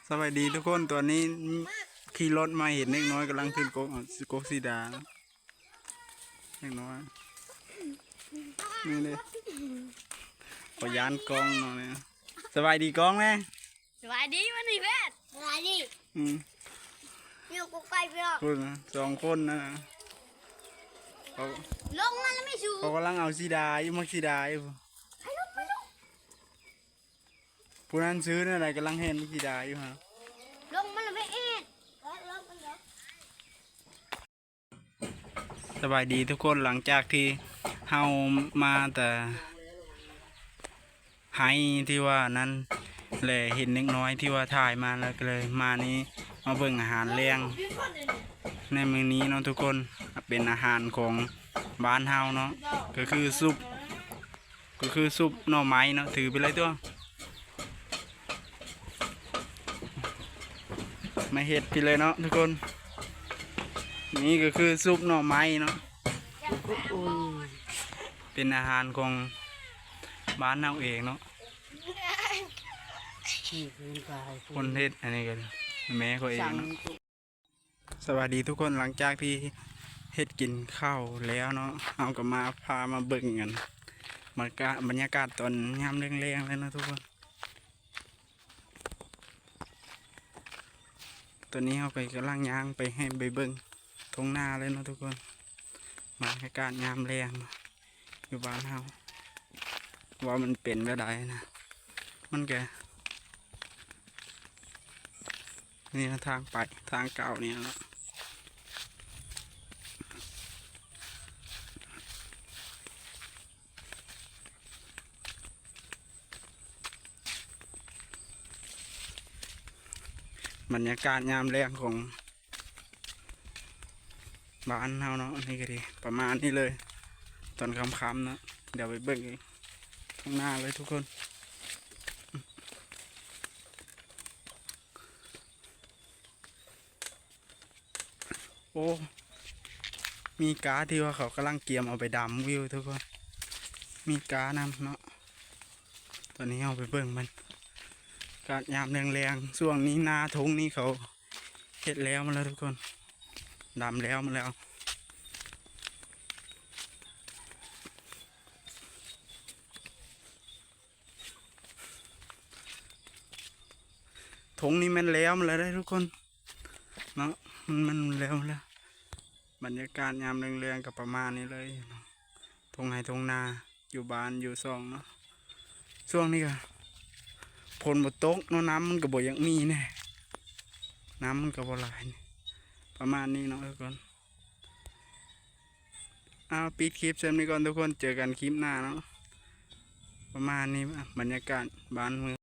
ສະບາຍດີທຸກຄົນ ຕອນນີ້ຂີ່ລົດມາເຫັນເດັກນ້ອຍກຳລັງຂຶ້ນກົກ ກົກສີດາເນາະ ເດັກນ້ອຍ ນີ້ເດ້ ຂໍຢ້ານກ້ອງເນາະ. ສະບາຍດີກ້ອງແດ່. ສະບາຍດີ ວັນນີ້ແພດ ສະບາຍດີ ອືມ ຢູ່ກົກໄຟພີ່ນ້ອງ ພຸ້ນນະ ສອງຄົນນະ ເຂົາ ລົງມາແລ້ວແມ່ຊູ ເຂົາກຳລັງເອົາສີດາຢູ່ ໝາກສີດາຢູ່ ໄປລົງ ໄປລົງ ຜູ້ນັ້ນຊື້ແນວໃດ ກຳລັງແລ່ນໝາກສີດາຢູ່ຫັ້ນ ລົງມາແລ້ວແມ່ເອດ ລົງມາແລ້ວ. ສະບາຍດີທຸກຄົນ ຫຼັງຈາກທີ່ເຮົາມາແຕ່ໄຮ່ທີ່ວ່ານັ້ນ ແລະ ເຫັນເດັກນ້ອຍທີ່ວ່າຖ່າຍມາ ແລ້ວກໍເລີຍມານີ້ ມາເບິ່ງອາຫານແລງໃນມື້ນີ້ເນາະທຸກຄົນ ເປັນອາຫານຂອງບ້ານເຮົາເນາະ ກໍຄືຊຸບ ກໍຄືຊຸບໜໍ່ໄມ້ເນາະ ຖືໄປເລີຍຕົວະ ມາເຮັດໄປເລີຍເນາະທຸກຄົນ. ນີ້ກໍຄືຊຸບໜໍ່ໄມ້ເນາະ ເປັນອາຫານຂອງບ້ານເຮົາເອງເນາະ ຄົນເຮັດອັນນີ້ກໍແມ່ຂ້ອຍເອງເນາະ. ສະບາຍດີທຸກຄົນ ຫຼັງຈາກທີ່ເຮັດກິນເຂົ້າແລ້ວເນາະ ເຮົາກໍມາ ພາມາເບິ່ງກັນ ບັນຍາກາດ ບັນຍາກາດຕອນຍາມແລງໆ ເລີຍເນາະທຸກຄົນ. ຕອນນີ້ເຮົາກໍກຳລັງຍ່າງໄປໃຫ້ໄປເບິ່ງທົ່ງນາເລີຍເນາະທຸກຄົນ ບັນຍາກາດຍາມແລງ ຢູ່ບ້ານເຮົາ ວ່າມັນເປັນແບບໃດນະ ມັນກະ ນີ້ນະ ທາງໄປ ທາງເກົ່ານີ້ລະ ບັນຍາກາດຍາມແລງຂອງ ບ້ານເຮົາເນາະ ນີ້ກໍດີ ປະມານນີ້ເລີຍ ຕອນຄ່ຳໆ ເນາະ ດຽວໄປເບິ່ງທົ່ງນາເລີຍທຸກຄົນ. ໂອ້ ມີກ້າທີ່ວ່າເຂົາກຳລັງກຽມເອົາໄປດຳຢູ່ທຸກຄົນ ມີກ້ານຳເນາະ. ຕອນນີ້ເຮົາໄປເບິ່ງມັນ ອາກາດຍາມແລງໆ ຊ່ວງນີ້ນາທົ່ງນີ້ເຂົາ ເຮັດແລ້ວໝົດແລ້ວທຸກຄົນ ດຳແລ້ວໝົດແລ້ວ ທົ່ງນີ້ແມ່ນແລ້ວໝົດແລ້ວເດ້ທຸກຄົນເນາະ ມັນ ມັນແລ້ວໝົດແລ້ວ. ບັນຍາກາດຍາມແລງໆ ກໍປະມານນີ້ເລີຍ ທົ່ງໄຮ່ທົ່ງນາ ຢູ່ບ້ານຢູ່ຊ່ອງເນາະ. ຊ່ວງນີ້ກໍຝົນບໍ່ຕົກເນາະ ນ້ຳມັນກໍບໍ່ຢາກມີແດ່ ນ້ຳມັນກໍບໍ່ຫຼາຍ ປະມານນີ້ເນາະທຸກຄົນ. ເອົາ ປິດຄລິບສ່ຳນີ້ກ່ອນທຸກຄົນ ເຈີກັນຄລິບໜ້າເນາະ ປະມານນີ້ ບັນຍາກາດບ້ານເມືອງ